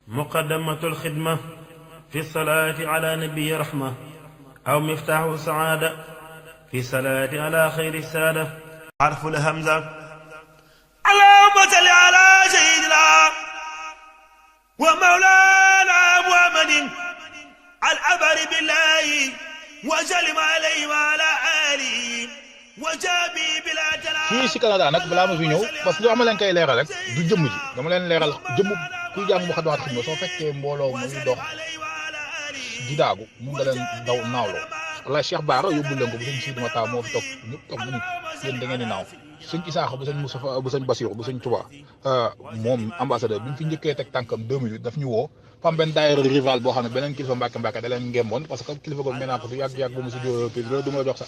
مقدمة الخدمة في الصلاة على نبي رحمة أو مفتاح السعادة في الصلاة على خير السادة. حرف الهمزة. اللهم صل على سيدنا ومولانا محمد العبر بالله وسلم عليه وعلى آله وجابي بلا تلاوة. fii si Canada nag balaa ma fi ñëw parce que lu xam leen koy leeral rek du jëmm ji dama leen leeral jëmm kuy jàng Moukhaddamatoul Khidma soo fekkee mbooloo muy dox di daagu mun nga leen daw naawloo wala Cheikh Bara yóbbul leen ko bu sëñ Sidi Mata moo fi toog ñëpp toog mu ni yéen da ngeen di naaw sëñ Isaaxa bu sëñ Moustapha bu sëñ Bassirou bu sëñ Touba moom ambassadeur bi mu fi njëkkee teg tànkam 2008 daf ñu woo fam benn daayira rival boo xam ne beneen kilifa Mbàkke da leen ngemboon parce que kilifa googu nee naa ko fi yàgg bu ma si jógee du ma la jox sa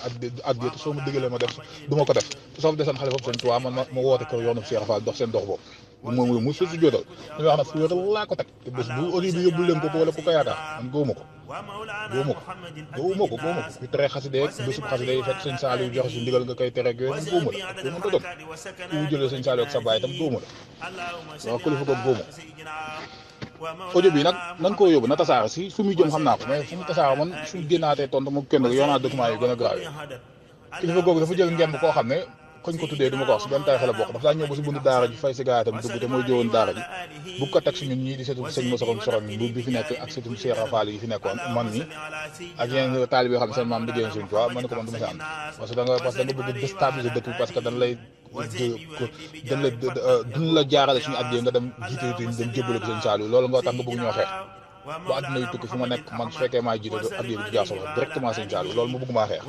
addiya te soo ma diggalee ma def du ma ko def te soo fi desoon xale foofu sëñ Touba man ma woote kër yoonu Cheikh Fall dox seen dox boobu moom mu fi jóotal dañuy wax nag fu wér laa ko teg te bés bu audio bi yóbbul leen ko wala ku ko yaakaar man góoma ko ku tere xaside bésub xaside yi fekk sëñ Saliou joxe si ndigal nga koy tere ak yooyu man góoma la ko mën ta doon ku jëlee sëñ Saliou ak sa baay itam góoma la waaw kilifa googu góoma audio bi nag nan koo yóbbu na tasaare si fu muy jëm xam naa ko mais fu mu tasaare man suñ génnaatee tontu mu kenn yor naa document yu gën a grave kilifa googu dafa jël ngemb koo xam ne koñ ko tuddee du ma ko wax si benn tarixa la bokk dafa daa ñëw ba si buntu daara ji fay si gaayatam dugg te mooy jëwoon daara ji bu ko teg si ñun ñii di seetu sëñ Masarom Sorom bi fi nekk ak seetu Cheikh Fall yi fi nekkoon man mi ak yeneen taalibe yoo xam ne seen maam liggéeyoon suñu toit man ne ko man du ma si ànd parce que da nga bëgg déstabiliser dëkk bi parce que duñ la jaarale suñu addiya nga dem jiite dem jébbale ko sëñ Saliou loolu nga tax nga bëgg ñoo xeex bu àdduna yu tukki fu ma nekk man su fekkee maay jiite addiya bi di jaasoo directement sëñ Saliou loolu mu bëgg maa xeex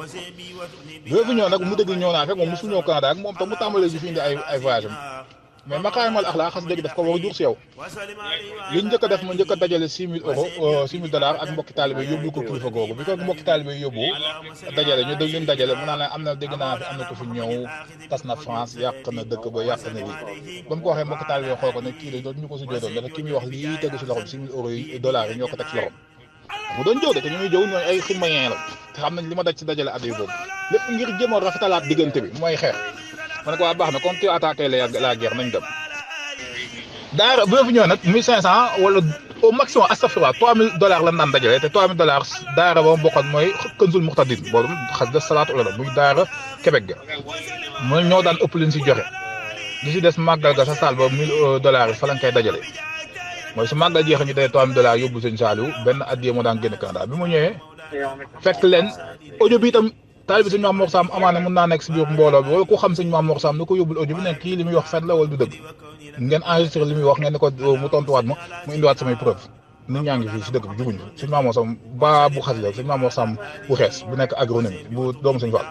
bi fi ñëw nag mu dégg ñëw naa fekk moom mosu ñëw Canada ak moom tam mu tàmbalee ji fi indi ay voyage am mais maqaamal axlaa xas dëgg daf ko war a jur si yow li njëkk a def ma njëkk a dajale 6 000 euros 6 000 dollars ak mbokki taalibe yóbbu ko kilifa googu bi ko mbokki taalibe yóbbu dajale ñu dégg leen dajale mu naan am na dégg naa fi am na ko fi ñëw tas na France yàq na dëkk ba yàq na lii ba mu ko waxee mbokki taalibe xool ko ne kii la dootu ñu ko si joodoon dafa ki muy wax lii tegu si loxom 6 000 euros yi dollars yi ñoo ko teg si loxom mu doon jëw de te ñu muy jëw ñooy ay ximmayen la te xam nañ li ma daj si dajale at yi boobu lépp ngir jéem a rafetalaat diggante bi mooy xeex ma ne ko waa baax na comme tu attaqué la guerre nañ dem daara bu fi ñëw nag 1500 wala au maximum astafurlah 3000 dollars lan naan dajale te 3000 dollars daara ba mu bokkoon mooy Kanzul Muhtadin boobu xas de salaatu la muy daara Québec ga mooy ñoo daan ëpp leen si joxe li si des màggal ga sa saal ba 1000 dollars yi fa lañ koy dajale mooy su màggal jeexee ñu day 3000 dollars yóbbu sëñ Saliou benn addiya moo daan génn Canada bi mu ñëwee fekk leen audio bi itam taalibe sëñ Mamour Sam amaana mën naa nekk si biir mbooloo bi wala ku xam sëñ Mamour Sam ni ko yóbbul audio bi ne kii li muy wax fen la wala du dëgg ngeen enregistré li muy wax ngeen ne ko mu tontuwaat ma mu indiwaat samay preuve nit ñaa ngi fii si dëkk bi jubuñu sëñ Mamour Sam ba bu xas la sëñ Mamour Sam bu xees bu nekk agronomie bu doomu sëñ Fall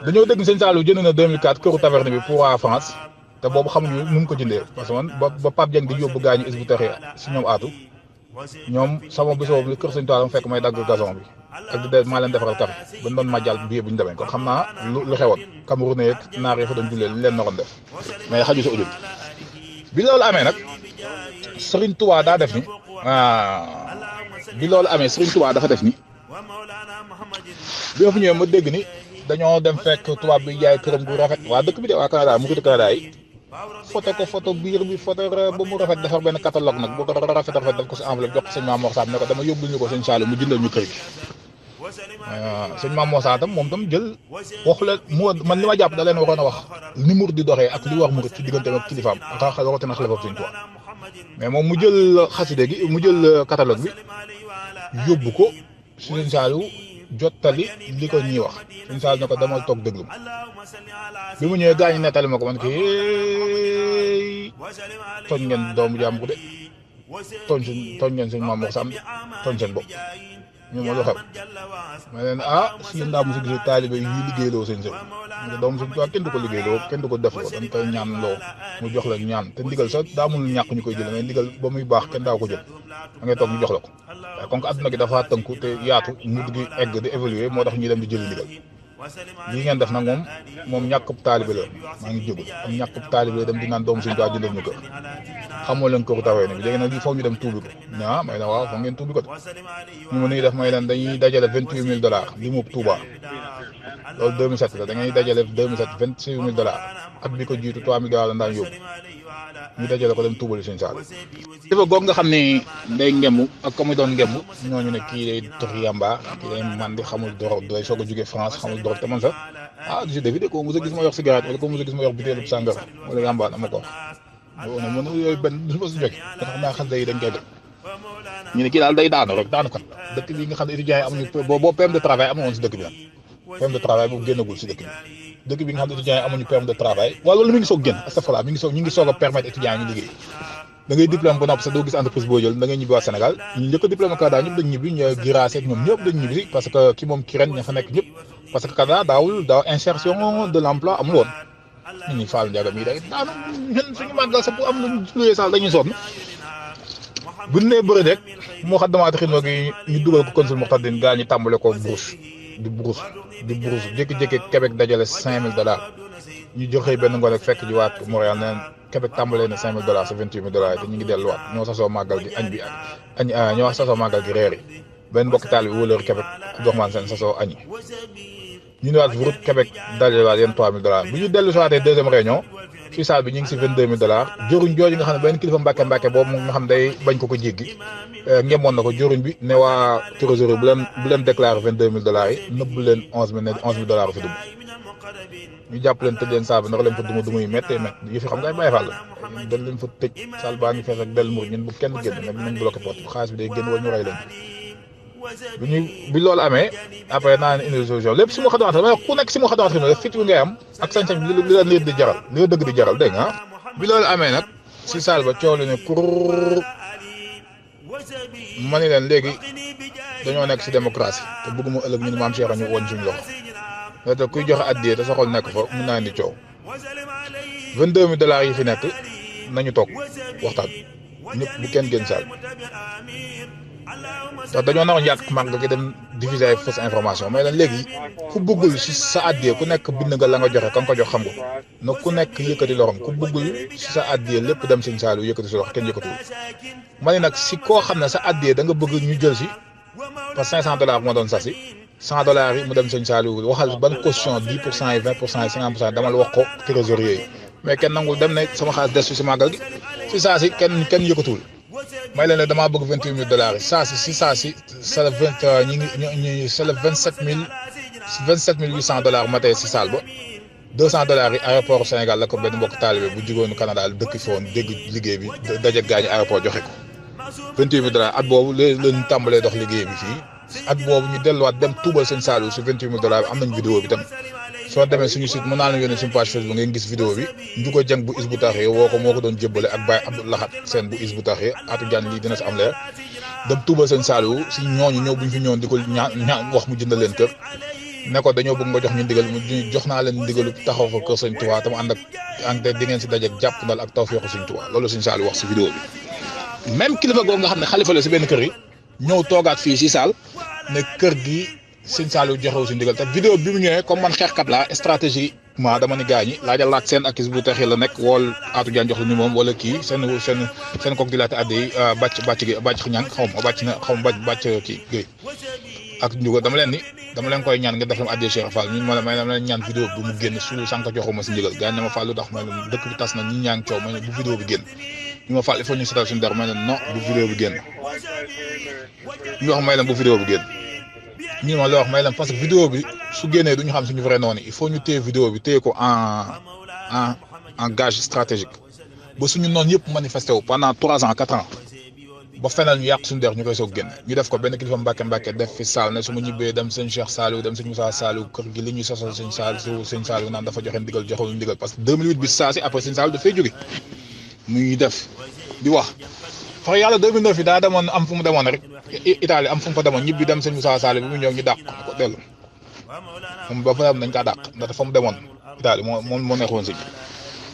dañoo dégg sëñ Saliou jënd na 2004 këru taverne bi pour waa France te boobu xamuñu nu mu ko jëndee parce que man ba Pape Dieng di yóbbu gaañu Hizbut Tarqiyyah si ñoom aatu ñoom sama bés boobu kër sëñ Tuubaa fekk may dagg gazon bi ak di maa leen defaral café ba doon majjal bi bu ñu demee kon xam naa lu xewoon Cameroun yeeg naar yi fa doon jullee li leen naroon def mais xaju sa audio bi loolu amee nag Serigne Touba daa def ni bi loolu amee Serigne Touba dafa def ni bi ma fi ñëwee ma dégg ni dañoo dem fekk tubaab bi jaay këram gu rafet waa dëkk bi de waa Canada mu Canada yi photo biir bi photo ba mu rafet defar benn catalogue nag bu ko rafet def ko si enveloppe jox ko sëñ Mamour Sam ne ko dama yóbbul ñu ko sëñ Saliou mu jëndal ñu kër gi sëñ Mamour Sam tam moom tam jël waxu la mu man li ma jàpp da leen waroon a wax ni mur di doxee ak li war murit ci diggante ak kilifaam rawatina xalifa sëñ Tuubaa mais moom mu jël xaside gi mu jël catalogue bi yóbbu ko si sëñ Saliou jottali li ko ñuy wax sëñ Saliou ne ko demal toog déglu bi mu ñëwee gaañu nettali ma ko man kii tooñ ngeen doomu jàmm ko de tooñ ngeen sëñ Mamour Sam tooñ seen bopp ñu ma lu xew ma leen si ndaa mu si gis taalibe yi liggéeyloo seen sëñ doomu sëñ Tuubaa kenn du ko liggéeyloo kenn du ko def ko dañ koy ñaan loo mu jox la ñaan te ndigal sax daa mun ñàkk ñu koy jël mais ndigal ba muy baax kenn daa ko jël da ngay toog ñu jox la ko waaye comme que adduna gi dafa tënku te yaatu mujj gi egg di évoluer moo tax ñuy dem di jëli ndigal lii ngeen def nag moom ñàkkub taalibe la maa ngi jógul am ñàkkub taalibe dem di naan doomu sëñ Tuubaa jëndal ñu kër xamoo leen këru tawee ni bi léegi nag lii foog ñu dem tuubi ko may la waaw foog ngeen tuubi ko de ñu ma nuy def may leen dañuy dajale 28 000 dollars li mu Touba loolu 2007 la da ngay dajale 2007 28 000 dollars at bi ko jiitu 3 000 dollars la daan yóbbu ñu dajale ko dem tuubali Sëñ Saliou dafa goog nga xam ne day ngemb ak ka muy doon ngemb ñooñu ne kii day tox yamba kii day mandi xamul dorog day soog a jóge France xamul dorog te man sax du si defi de ko mos a gis ma yor cigarette wala ko mos a gis ma yor butéelu sàngara wala yamba ama ko wax mën yooyu benn du ma si jóge nga xam naa xas day dañ koy def ñu ne kii daal day daanu rek daanu kat dëkk bi nga xam ne étudiants yi amuñu boo permis de travail amu woon si dëkk bi nag permis de travail boobu génnagul si dëkk bi nga xam ne étudiants yi amuñu permis de travail wala loolu mi ngi soog génn astafurlah ñu ngi soog a permettre étudiants yi ñu liggéey da ngay diplôme ba noppi sax doo gis entreprise boo jël da ngay ñibbi waa Sénégal ñu njëkk a diplôme Canada ñëpp dañ ñibbi ñu giraase ñoom ñëpp dañ ñibbi si parce que ki moom ki ren ña fa nekk ñëpp parce que Canada daaw insertion de l'emploi amul woon ñu ni Fall Ndiaga mii day daanu ñun suñu màggal sa bu am nañu luyee saal dañuy sonn bu ñu nee bëri rek moo xam damaata xidma gi ñu dugal ko consul Moxtadine gaa ñi tàmbale ko bourse jékki-jékki Québec dajale $5,000 ñu joxe benn ngoon rek fekk ji waat Montréal neen Québec tàmbalee na $5,000 sa $28,000 te ñu ngi delluwaat ñoo sasoo màggal gi añ bi ñoo sasoo màggal gi reer yi benn mbokk taal bi wóolóor Québec doxmaan seen sasoo añi ñu ne waat route Québec dajalewaat yéen $3,000 bu ñu dellu si waatee deuxième réunion ci salle bi ñu ngi si $22,000 jëruñ jooju nga xam ne benn kilifa mbàkke boobu nga xam day bañ ko jéggi ngemoon na ko jëruñ bi ne waa trésorier bu leen déclaré $22,000 yi nëbb leen $11,000 fi dugg ñu jàpp leen tëj leen salle bi ndax leen fa duma yu méttee métti yi fi xam nga ay bàyyi fàll dañ leen fa tëj salle baa ngi fees ak del mur ñun bu kenn génn mais dinañ bloqué porte xaalis bi day génn wala ñu rey leen bi loolu amee après naa ne indi solution lépp si ma xadaat ku nekk si ma xadaat rek fit wi ngay am ak sañ-sañ bi li la nit di jaral li la dëgg di jaral dégg nga bi loolu amee nag si salle ba coow li ne kur ma ni leen léegi dañoo nekk si démocratie te bëgguma ëllëg ñu ne maam Cheikh ñu woon suñu loxo te kuy joxe addiyee te sa xol nekk fa mun naa indi coow $22,000 yi fi nekk nañu toog waxtaan ñëpp bu kenn génn salle ndax dañoo naroon yaat màgg gi dem diffuser ay fausse information mais lan léegi ku bëggul si sa addiyee ku nekk bind nga la nga joxe ka nga ko jox xam nga na ku nekk yëkkati loxoom ku bëggul si sa addiyee lépp dem Sëñ Saliou yëkkati si loxo kenn yëkkatiwul ma ne nag si koo xam ne sa addiyee da nga bëgg ñu jël si parce que $500 moo doon sasi $100 yi mu dem Sëñ Saliou waxal ban caution 10% yi 20% yi 50% damal wax ko trésorier yi mais kenn nangul dem ne sama xaalis des si màggal gi si saa si kenn yëkkatuwul may leen ne damaa bëgg $28,000 yi saa si c'est le 27,800 ma tey si saal ba $200 yi aéroport Sénégal la ko benn mbokk taalibe bu jugoonu Canada dëkk fi woon dégg liggéey bi daje gaañu aéroport joxe ko $28,000 at boobu leen tàmbalee dox liggéey bi fii at boobu ñu delluwaat dem tuubal Sëñ Saliou si $28,000 bi am nañ vidéo bi tam soo demee suñu site mën naa la yónnee suñu page Facebook ngeen gis vidéo bi Njugo Jeng bu Hizbut Tarqiyyah woo ko moo ko doon jébbale ak Baye Abdou Lahat Sène bu Hizbut Tarqiyyah Atou Diagne lii dina si am leer dem tuubal Sëñ Saliou si ñooñu ñëw buñ fi ñëwoon di ko ñaan wax mu jëndal leen kër ne ko dañoo bëgg nga jox ñu ndigal mu jox naa leen ndigalu taxaw fa kër Sëñ Tuubaa tam ànd ak di ngeen si dajeeg jàpp ndal ak tawfeexu Sëñ Tuubaa loolu Sëñ Saliou wax si vidéo bi même kilifa googu nga xam ne xalifa la si benn kër yi ñëw toogaat fii si saal ne kër gi Sëñ Saliou joxewu si ndigal te vidéo bi mu ñëwee comme man xeexkat laa stratégiquement dama ni gaañi laajal laaj seen ak Hizbut Tarqiyyah la nekk wool Atou Diagne jox la ni moom wala kii seen kook di laate adde yi bàcc ñang xaw ma bàcc kii Guèye ak Njugo dama leen koy ñaan nga def lam adde Cheikh Fall ñun may dama leen ñaan vidéo bi mu génn su sànq joxuma si ndigal gaañ ne ma Fall lu tax may leen dëkk bi tas na ñi ñaa ngi coow may ne bu vidéo bi génn ñu ma Fall il faut ñu setal suñu der may leen non bu vidéo bi génn ñu wax may leen bu vidéo bi génn ñu ma la wax may leen parce que vidéo bi su génnee du ñu xam suñu vrai noonu il faut ñu téye vidéo bi téye ko en gage stratégique ba suñu noonu yëpp manifesté wu pendant 3 ans 4 ans ba fenal ñu yàq suñu der ñu koy soog génn ñu def ko benn kilifa Mbàkke def fi saal ne su ma ñibbee dem Sëñ Cheikh Saliou dem Sëñ Moussa Saliou kër gi li ñuy sosal Sëñ Saliou naan dafa joxe ndigal joxewul ndigal parce que 2008 bi saa si après Sëñ Saliou dafay jóge muy def di wax fa yàlla 2009 yi daa demoon am fu mu demoon rek Italie am fu mu fa demoon ñibbi dem Sëñ Moussa Saliou bi mu ñëw ñu dàq ko dellu moom ba fa dem nañ kaa dàq ndax fa mu demoon Italie moo nekkoon sëñ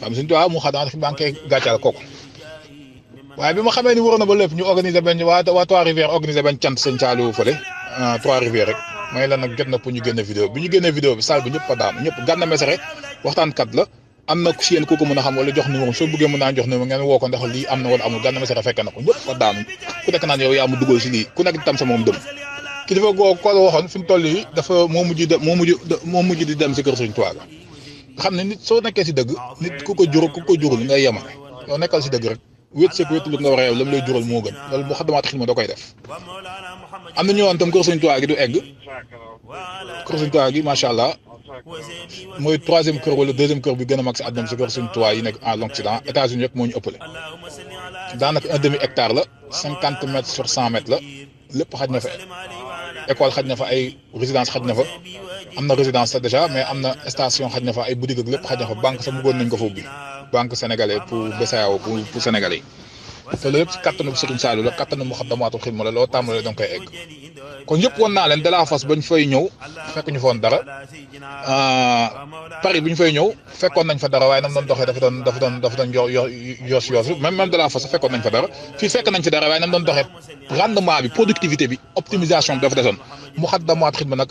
am Sëñ Tuubaa mu xadaan fi banque gàccal kooku waaye bi ma xamee ni waroon na ba lépp ñu organiser benn waa Trois Rivières organiser benn cant Sëñ Saliou fële Trois Rivières rek may la nag jot na pour ñu génne vidéo bi ñu génnee vidéo bi salle bi ñëpp fa daanu ñëpp Gana Messere waxtaankat la am na si yéen ku ko mën a xam wala jox numéro soo bëggee mën naa jox numéro ngeen woo ko ndax lii am na wala amul Gana Messere fekke na ko ñëpp fa daanu ku nekk naan yow yaa mu dugal si lii ku nekk tam sa moom dem kilifa googu ko la waxoon fi mu toll yi dafa moo mujj di dem si kër Sëñ Tuubaa nga xam ne nit soo nekkee si dëgg nit ku ko jurul ngay yemale yow nekkal si dëgg rek wéet seeg wéetu lu nga war a yow la mu lay jural moo gën loolu Moukhaddamatoul Khidma da koy def. am na ñëwoon tam kër Sëñ Tuubaa gi du egg kër Sëñ Tuubaa gi macha allah mooy 3e kër wala 2e kër bi gën a mag si àdduna si kër Sëñ Tuubaa yi nekk en l'Occident États-Unis rek moo ñu ëppale daanaka 1/2 hectare la 50 mètres sur 100 mètres la lépp xaj na fa école xaj na fa ay résidence xaj na fa am na résidence sax déjà mais am na station xaj na fa ay boutique ak lépp xaj na fa banque sax bëggoon nañ ko fa ubbi banque sénégalais pour BCEAO pour sénégalais yi te loolu yëpp si kattanu Serigne Saliou la kattanu Moukhaddamatoul Khidma la loo tàmbalee da nga koy egg kon yëpp woon naa leen de la fas bañ fay ñëw fekk ñu foon dara Paris bu ñu fay ñëw fekkoon nañ fa dara waaye nam doon doxee dafa doon yoosu même de la fas fekkoon nañ fa dara fii fekk nañ fi dara waaye nam doon doxee rendement bi productivité bi optimisation bi dafa desoon Moukhaddamatoul Khidma nag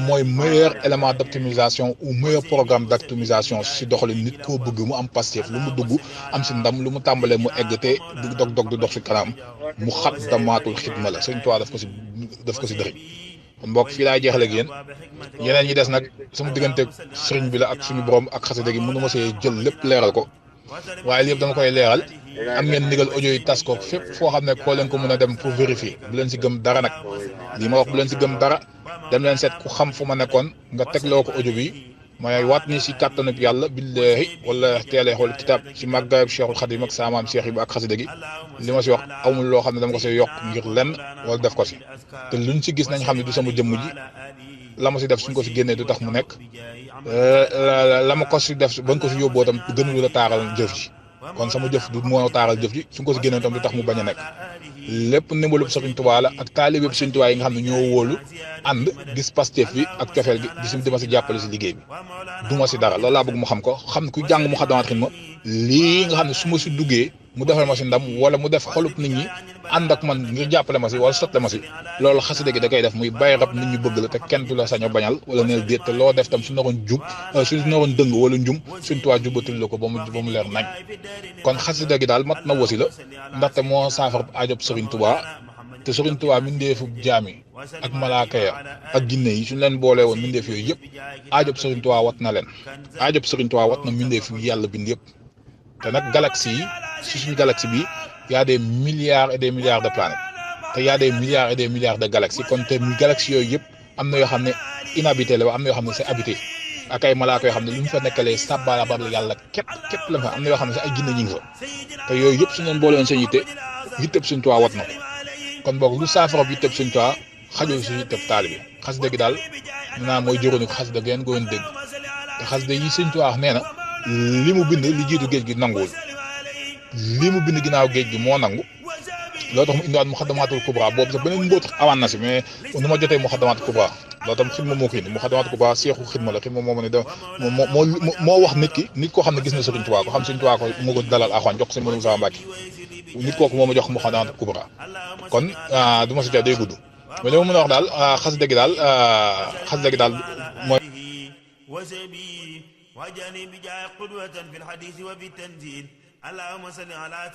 mooy meilleur élément d' optimisation ou meilleur programme d' optimisation si doxalin nit koo bëgg mu am Pastef lu mu dugg am si ndam lu mu tàmbalee mu egg te du dog du dox si kanam Moukhaddamatoul Khidma la Sëñ Tuubaa daf ko si dëri kon mbokk fii laay jeexale ak yéen yeneen ñi des nag sama diggante sëriñ bi la ak suñu borom ak xasida gi mënu ma see jël lépp leeral ko waaye lépp dama koy leeral am ngeen ndigal audio yi tas ko fépp foo xam ne koo leen ko mën a dem pour vérifier bu leen si gëm dara nag lii ma wax bu leen si gëm dara dem leen seet ku xam fu ma nekkoon nga tegloo ko audio bi mooy waat ni si kàttanub yàlla billahi wala teelee xool kitaab si màggaayub Cheikhul Khadim ak saamaam Cheikh yi ak xasida gi li ma si wax amul loo xam ne dama ko see yokk ngir lenn wala def ko si te luñ si gis nañ xam ne du sama jëmm ji la ma si def suñ ko si génnee du tax mu nekk la ma ko si def ba nga ko si yóbboo tam gënulu la taaral jëf ji kon sama jëf du moo taaral jëf ji suñ ko si génnee tam du tax mu bañ a nekk lépp ndimbalub Sëriñ Tuubaa la ak taalibe Sëriñ Tuubaa yi nga xam ne ñoo wóolu ànd gis Pastef bi ak cofeel gi di ma si jàppale si liggéey bi du ma si dara loolu laa bëgg mu xam ko xam ku jàng Moukhaddamatoul Khidma lii nga xam ne su ma si duggee mu defal ma si ndam wala mu def xolub nit ñi ànd ak man ngir jàppale ma si wala sotle ma si loolu xasida gi da koy def muy bàyyi rab nit ñi bëgg la te kenn du la sañ a bañal wala neel déet te loo def tam su naroon jub su naroon dëng wala njum Sëriñ Tuubaa jubatul la ko ba mu leer nañ kon xasida gi daal mat na wasi la ndaxte moo saafara aajob Sëriñ Tuubaa te Sëriñ Tuubaa mindeefu jaami ak malaaka ya ak ginne yi suñu leen boolee woon mindeef yooyu yëpp aajob Sëriñ Tuubaa wat na leen aajob Sëriñ Tuubaa wat na mindeefu yàlla bind yëpp te nag galaxie yi si suñu galaxie bi y a des milliards et des milliards de planètes te y a des milliards et des milliards de galaxies kon te galaxies yooyu yëpp am na yoo xam ne inhabité la am na yoo xam ne c'est habité ak ay malaaka yoo xam ne lu ñu fa nekkalee sàbbaala bar la yàlla képp la fa am na yoo xam ne sax ay jinne ñi ngi fa te yooyu yëpp suñu leen boole woon seen yitteb Sëriñ Tuubaa wat na ko kon boog lu saafara yitteb Sëriñ Tuubaa xajul si yitteb taalibe bi xasida gi daal ñu naan mooy juróomi ko xasida ngeen goon dégg te xasida yi Sëriñ Tuubaa nee na li mu bind li jiitu géej gi nanguwul li mu bind ginnaaw géej gi moo nangu loolu tax mu indiwaat Moukhaddamatoul Kubra boobu sax beneen mbóot awaan na si mais nu ma jotee Moukhaddamatoul Kubra loolu tam Xidma moo ko indi Moukhaddamatoul Kubra seexu Xidma la Xidma moo ma ne da moo wax nit koo xam ne gis na Sëriñ Tuubaa ko xam Sëriñ Tuubaa ko moo ko dalal axwaan jox ko sëñ Moussa Mbacke nit kooku moo ma jox Moukhaddamatoul Kubra kon du ma si jox day gudd mais li ma mën a wax daal xasida gi daal mooy وجاني بجاه قدوة في الحديث وفي التنزيل اللهم صل على